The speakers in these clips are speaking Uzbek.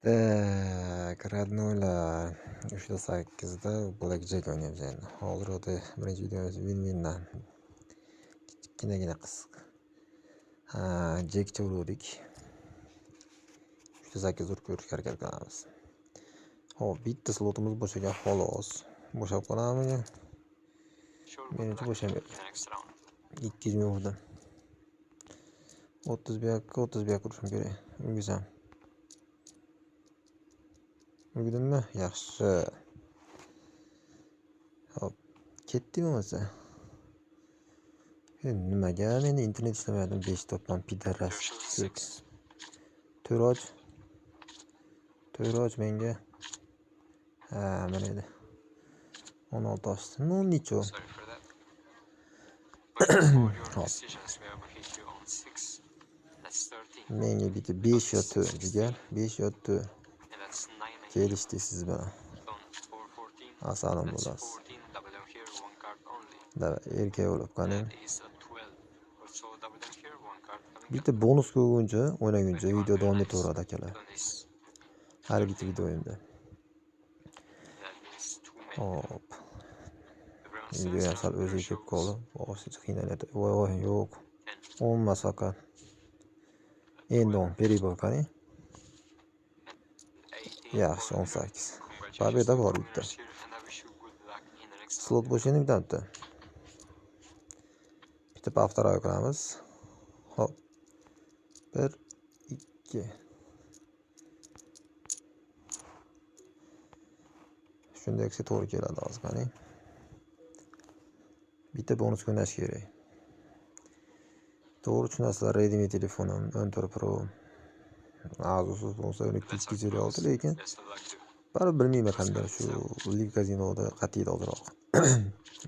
Так, родной lar, 3.8da Blackjack o'ynaymiz endi. Hozir o'ta birinchi videomiz win-windan. Kichkinagina qisq. Ha, Jackcha urdik. 3.8 urib ko'rishga harakat qilamiz. Xo'p, bitta slotimiz bo'shagan xolos. Bo'shab qoladimi? Menimcha bo'shamaydi. 200 ming urdim. 30 bu yoqqa, 30 bu yoqqa urishim kerak. Urgizam. Urgudimmi? Yaxshi. Hop, ketdimi bo'lmasa? Nimaga menda internet ishlamayapti? 5 topman, pidaras. 4 och. 4 och menga. Ha, mana edi. 16 ochdi. Ну, ничего. Hop. Menga bitta 5 yo 4 jigar, 5 yo 4. Kelishdik siz bilan. Asalim bo'lasiz. Davay, erkak bo'lib qani. Bitta bonus qo'yguncha, o'ynaguncha video davom etaveradi akalar. Har bitta videoyimda. Hop. Video ham sal o'ziga kelib qoldi. Boshida qiynalyapti. Voy voy, yo'q. 10 emas faqat. Endi 10 peribor qani. Yaxshi, 18. Победа bor bitta. Slot bo'shaydi bitta. Bitta повторяю qilamiz. Hop. 1 2. Shunday qilsa to'g'ri keladi hozir qani. Bitta bonus o'ynash kerak. To'g'ri tushunasizlar, Redmi telefonim 14 Pro. Asus bo'lsa 1256, lekin baribir bilmayman qanday shu Live Casinoda qatiydi ozroq.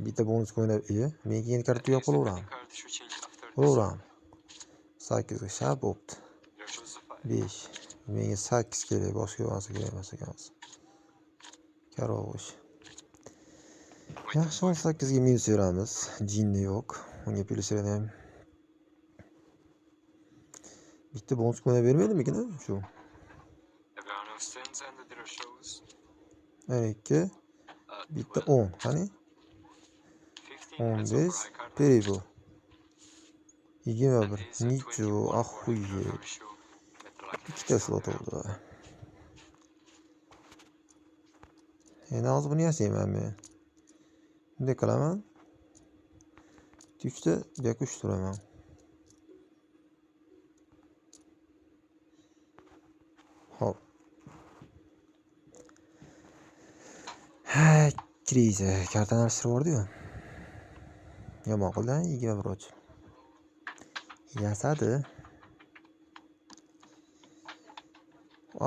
Bitta bonus o'ynab, men keyin karta yo'q qilaveramiz. Qilaveramiz. 8 ga shab bo'pti. 5. Menga 8 kerak, boshqa narsa kerak emas ekan hozir. Karovish. Yaxshi, 18 ga minus beramiz. Jinni yo'q. Unga plyus ham. Bitta bonus o'ynab bermaydimikin shu? 2 bitta 10, qani? 15 peribor. 21. Ничего, охуеть. Ikkita slot oldi. Endi hozir buni yasayman men. Bunday qilaman. 3 ta bu yoqqa 3 turaman. Hop. Ha, kriza. Kartani alishtirib yubordi-yu. Yomon qildi, 21 och. Yasadi.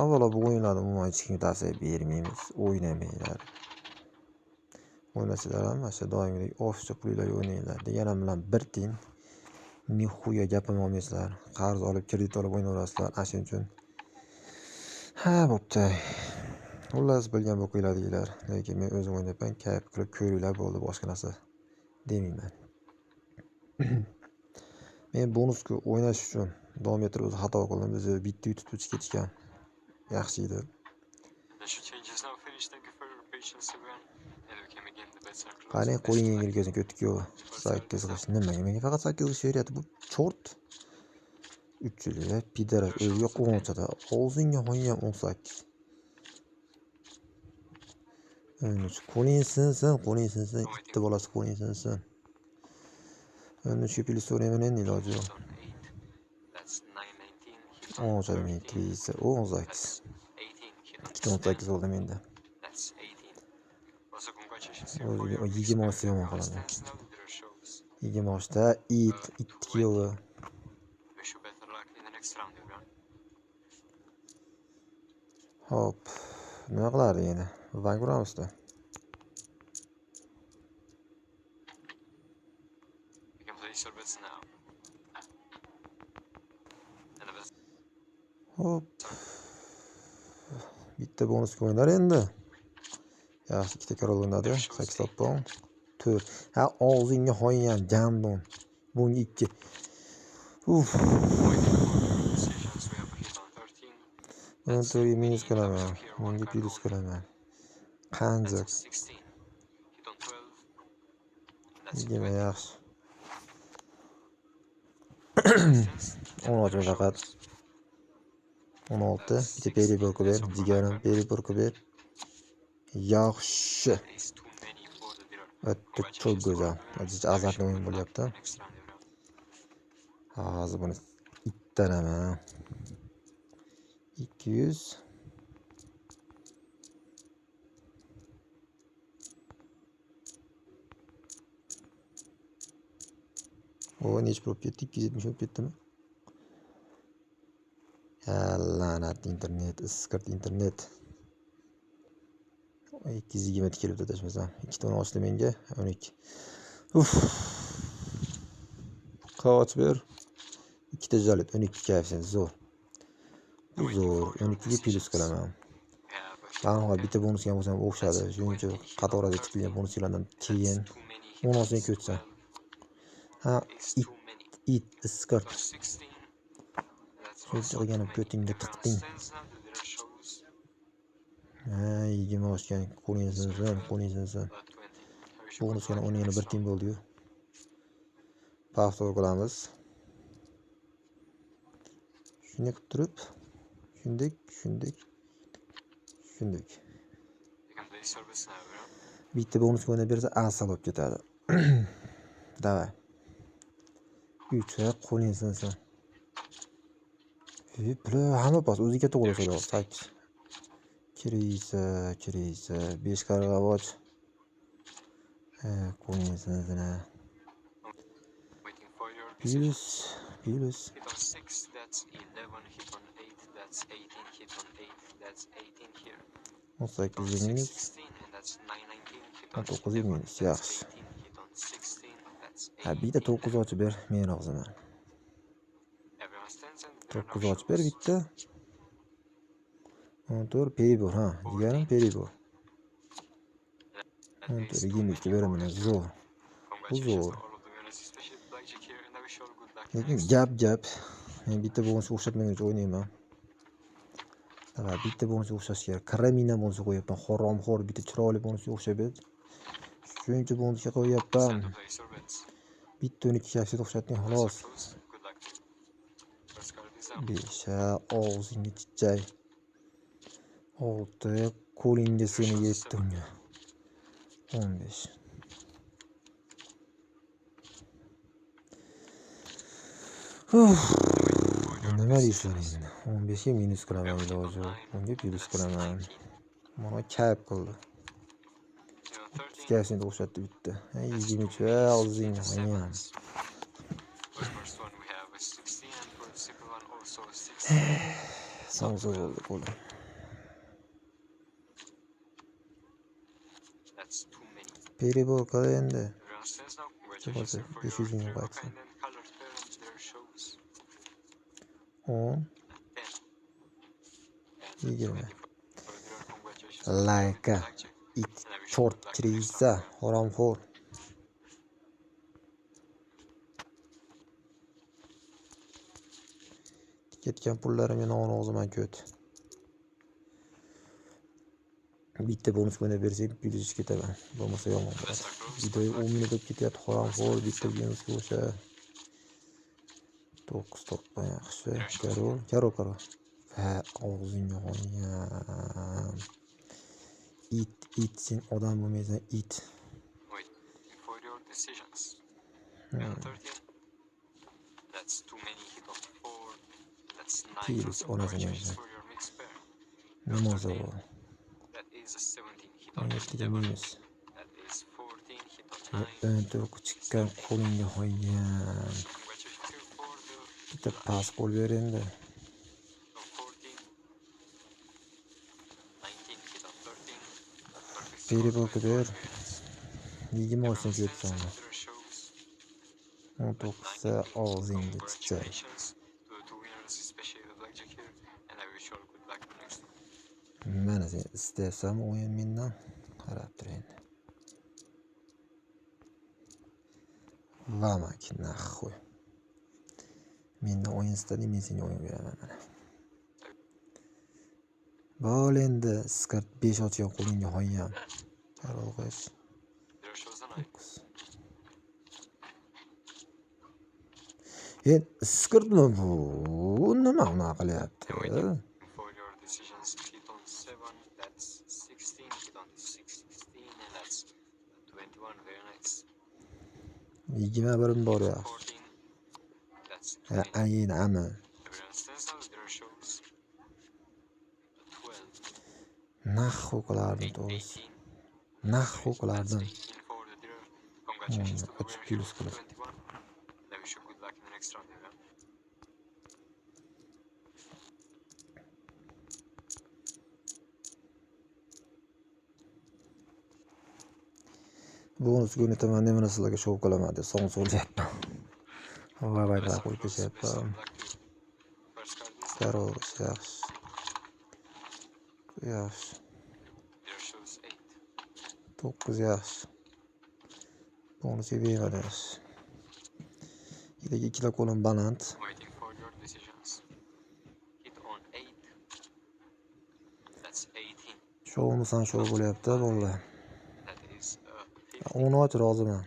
Avvalo bu o'yinlarni umuman hech kimga tavsiya bermaymiz. O'ynamanglar. O'ynasanglar ham mana shu doimgidek ofisda pulinglarga o'ynanglar deganim bilan bir tiyin nixuya gapim olmaysizlar. Qarz olib, kredit olib o'ynayverasizlar. Ana shuning uchun. Ha, bo'pti. Xullas bilgan bo'qinglar deylar. Lekin men o'zim o'ynayapman, kayf qilib ko'ringlar bo'ldi, boshqa narsa demayman. Men bonusga o'ynash uchun davom ettirib o'zi xato qildim. O'zi bitta yutib o'tib ketishgan. Yaxshi edi. Qarang, qo'ling yengil kelsin, ko'tki yo'q. 8 g'ish. Nimaga menga faqat 8 g'ish beryapti bu chort? 3 yil, pidaras o'ziga qo'nchada. Og'zingga qo'ygan 18. 13. Qo'ling sinsin, qo'ling sinsin, bitta bolasi qo'ling sinsin. 13 plyus so'rayman endi iloji yo'q. 10 ming kriza, 18. 18 bo'ldi menda. O'ziga 20 ochsa yomon qiladi. 20 ochda it, it kiyovi. Hop, nima qilardi endi? Bank uramizda. Hop. Bitta bonus o'ynar endi. Yaxshi, ikkita korol o'ynadi. 8 topon. 4. Ha, og'zingga qo'ygan gandon. Bunga 2. Uf. 14 minus qilaman. 10ga plyus qilaman. Qancha? 20 yaxshi. 10 ochma faqat. 16. Bitta peribor qilib ber, jigarim, peribor qilib ber. Yaxshi. O'ta çok go'zal. Azartli o'yin bo'lyapti. Hozir buni ittaraman. 200. O necha bo'lib ketdi? 270 bo'lib ketdimi? Ha, la'nat internet, iskirt internet. 220 kelibdi adashmasam. Ikkita o'n ochdi menga. 12. Uf. Qoch ber. Ikkita jalib 12 koeffitsient zo'r. Bu zo'r. 12 ga plyus qilaman. Darhol bitta bonusga ham bo'lsam o'xshadi. Shuning uchun qatorada tikilgan bonuslardan keyin 16 ga ko'chsa. Ha, it iskirt. Shuncha qilganim ko'tingga tiqding. Ha, 20 oshgan, qo'ling sinsin, qo'ling sinsin. Bonus yana 10 yana 1 tiyin bo'ldi-yu. Повтор qilamiz. Shunday qilib turib, shunday, shunday, shunday. Bitta bonus o'ynab bersa asal bo'lib ketadi. Davay. 3 qo'ling sinsin. Puli hamma pas o'ziga to'g'ri so'rayapti. 8. Kiriysa, kiriysa, 5 qarg'avoch. Qo'ling sinsin. Plus, plus. 18 minus. 19 minus, yaxshi. Ha, bitta 9 ochib ber, men roziman. 9 ochib ber bitta. 14 peribor, ha, jigarim peribor. 14 22 beraman, zo'r. Bu zo'r. Lekin gap. Men bitta bonus o'xshatmaguncha o'ynayman. Va bitta bonus o'xshash kerak. Karamina bonus qo'yapman. Haromxo'r bitta chiroyli bonus o'xshab ber. Shuncha bonusga qo'yapman. Bitta 12 koeffitsient o'xshatding xolos. 5 og'zingga chichay. 6 qo'lingga seni yetdi unga. 15. Nima deysizlar endi? 15 ga minus qilaman iloji yo'q. 10 ga plyus qilaman. Mana kayf qildi. 30 koeffitsient o'xshatdi bitta. 23 og'zingga qo'ygan. Somsa bo'ldi qo'lim. Peribor qil endi. Bo'lsa 500 ming qaytsin. 10 20. Layka it chort kiriysa haromxo'r. Ketgan pullarim yana og'ziman ko't. Bitta bonus o'ynab bersang plyus ketaman. Bo'lmasa yomon bo'ladi. Video 10 minut o'tib ketyapti, haromxo'r bitta bonusga o'sha 9 topgan yaxshi. Karol, karol, karol. Va og'zingga qo'ygan. It, it, sen odam bo'lmaysan, it. Plyus onasini o'zi. Nima o'zi bu? 17 ga minus. 14 chiqqan qo'lingga qo'ygan. Bitta pas qo'l ber endi. Peribor ber. 20 olsin ketsin. 19 og'zingga chichay. Mana sen istayapsanmi o'yin mendan? Qarab tur endi. Vamak naxuy. Mendan o'yin istading, men senga o'yin beraman mana. Bo'l endi, skirt 5 ochgan qo'lingga hoyam. Karolg'ish. 9. Skirtmi bu? Nima unaqa qilyapti? Yigirma birim bor yaxshi. Ayin ami. Naxu qilardim to'g'risi. Naxu qilardim. Ochib plyus qilib. Bonus ko'rinaman, nimani sizlarga shov qilaman deb sog'in so'rayapman. Voy voy qo'yib ketyapman. Karol yaxshi. Yaxshi. 9 yaxshi. Bonusga bermadi yaxshi. Ikkita qo'lim baland. Shovmisan shov bo'lyapti bolalar. 10 och roziman.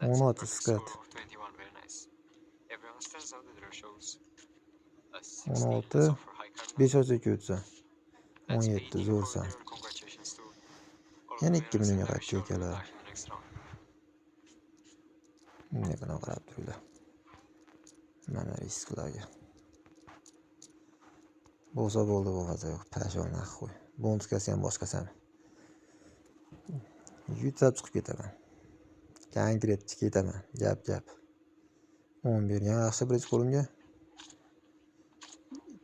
10 och skat. 16 5 ochga o'tsa. 17 zo'rsan. Yana 2 millionga qaytdi akalar. Bunday bilan qarab turinglar. Mana risklarga. Bo'lsa bo'ldi, bo'lmasa yo'q. Pashon naxuy. Bonuskasi ham boshqasi ham. Yutsab chiqib ketaman. Konkret chiqib ketaman. Gap gap. 10 bergan yaxshi birinchi qo'limga.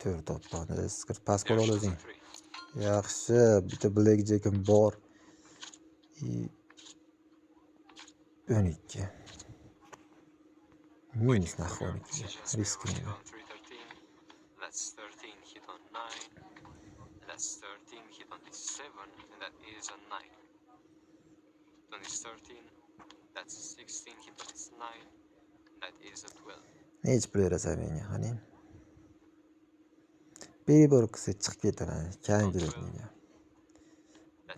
4 topdi. Skirt pas qo'la ol o'zing. Yaxshi, bitta black jackim bor. 12. Minus naxuy 12. Riskli. That's 13 hit on 9. That's 13 hit on this 7, and that is a 9. On this 13, that's 16 hit on this 9, that is a 12. Necha pul berasan menga, qani? Berib qilsa chiqib ketaman, kangirib menga.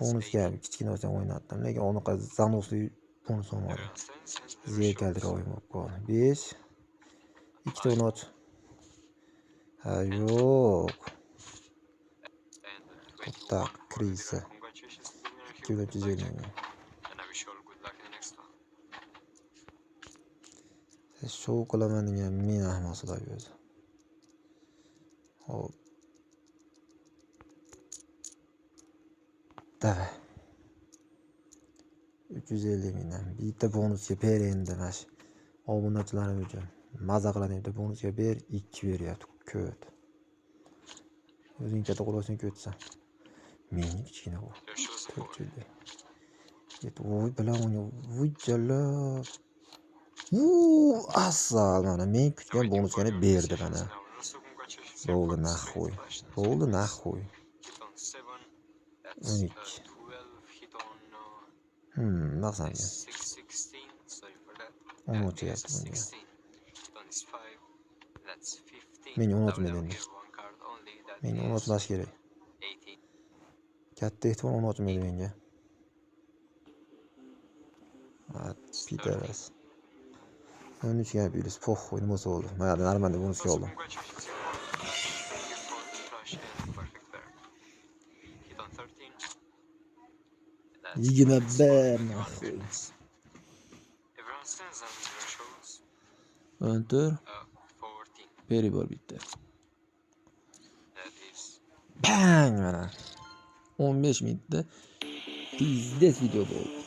Bonusga ham kichkina bo'lsa o'ynatdim, lekin unaqa zanosli bonus olmadim. Zerkaldir o'yin bo'lib qoldi. 5 ikkita o'not. Ha yo'q. To'xta, kriza. 2350 ming. Shov qilaman degan men ahmoqsizlar o'zi. Hop. Davay. 350 mingdan bitta bonusga ber endi mana shu obunachilarim uchun. Maza qiladi bitta bonusga ber, 2 beryapti. Ko't. O'zing katta qo'l olsang ko'tsan. Meni kichkina qo'l. 450. Voy bilan uni voy jalab. Asal mana men kutgan bonusgani berdi mana. Bo'ldi naxuy. Bo'ldi naxuy. 12. Maqsadga. 10 o'tyapti bunga. Menga 10 o'tmaydi endi. Menga 10 o'tmash kerak. Katta ehtimol 10 o'tmaydi menga. Pitaras. 13 ga plyus poxoy nima bo'lsa bo'ldi. Mayli, normal bonusga oldim. 21 naxuy. 14 beri bor bitta. Bang mana. 15 minutda pizdes video bo'ldi.